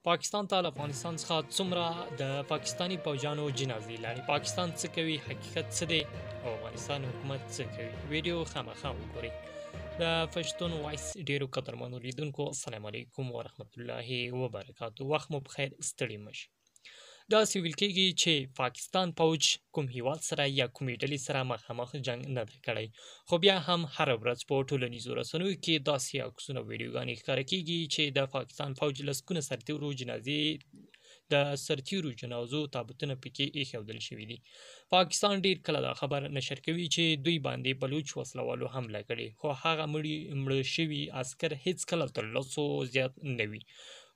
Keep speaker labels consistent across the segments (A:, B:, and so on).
A: پاکستان ته له افغانستان څخه څومره د پاکستاني پوځیانو جنازې لاړې، پاکستان څه کوي، حقیقت څه دی او افغانستان حکومت څه کوي؟ ویډیو خامخا وګورئ. د پښتون وایس ډیرو قدرمنو لیدونکو، السلام علیکم ورحمت الله وبرکاتو. وخت مو پخیر، ستړي مه شئ. داسې ویل کېږي چې پاکستان پوځ کوم هیواد سره یا کومې ډلې سره مخامخ جنګ نه دی کړی، خو بیا هم هره ورځ په ټولنیزو رسنیو کې داسې عکسونه او ویډیوګانې ښکاره کېږي چې د پاکستان پوځ لسګونه سرتیرو جنازې د سرتیرو جنازو تابوتونه پکې ایښودل شوي دي. پاکستان ډیر کله دا خبر نشر کوي چې دوی باندې بلوچ وسلوالو حمله کړې، خو هغه مړه شوي عسکر هیڅ کله تر 10 زیات نه وي.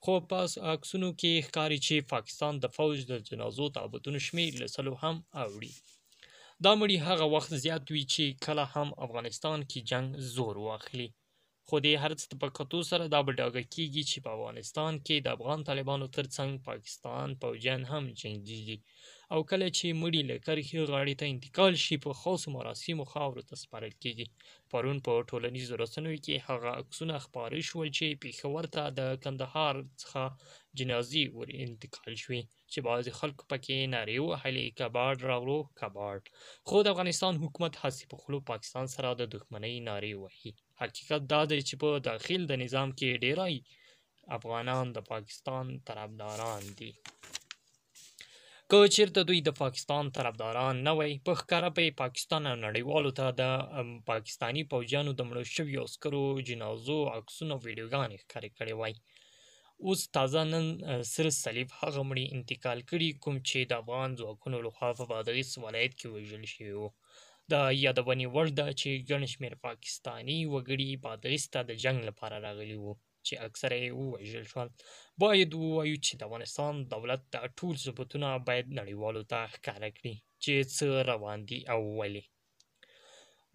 A: خو په عکسونو کې ښکاري چې پاکستان د فوج د جنازو تابوتونو شمېر له 100 هم اوړي. دا مړي هغه وخت زیات وي چې کله هم افغانستان کې جنګ زور واخلي. خو دې هر څه ته په کتو سره دا به ډاګه کیږي چې په افغانستان کې د افغان طالبانو ترڅنګ پاکستان پوځیان هم جنګیږي، او کله چې مړي له کرښې غاړې ته انتقال شي په خاصو مراسمو خاورو ته سپارل کیږي. پرون په ټولنیزو رسنیو کې هغه عکسونه خپاره شول چې پېښور ته د کندهار څخه جنازې ور انتقال شوې، چې بعضې خلکو پکې نارې وهلې کباړ راوړو کباړ. خو د افغانستان حکومت هسې په خوله پاکستان سره د دښمنۍ نارې وهي. حقیقت دا دی چې په داخل د نظام کې ډیری افغانان د پاکستان طرفداران دي. که چیرته دوی د پاکستان طرفداران نه وای، په ښکاره به یې پاکستان او نړیوالو ته د پاکستاني پوځیانو د مړو شویو عسکرو جنازو عکسونه او ویډیوګانې ښکارې کړې وای. اوس تازه نن سره صلیب هغه مړي انتقال کړي کوم چې د افغان ځواکونو لخوا په بادغیس ولایت کې وژل شوي وو. د یادونې وړ ده چې ګڼ شمېر پاکستاني وګړي بادغیس ته د جنګ لپاره راغلي وو چې اکثره یې ووژل شول. باید ووایو چې د افغانستان دولت دا ټول ثبوتونه باید نړیوالو ته ښکاره کړي چې څه روان دي او ولې.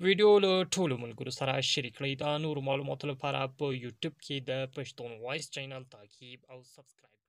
A: ویډیو له ټولو ملګرو سره شریک کړئ. د نورو معلوماتو لپاره په یوټیوب کې د پښتون وایس چینل تعقیب او سبسکرایب.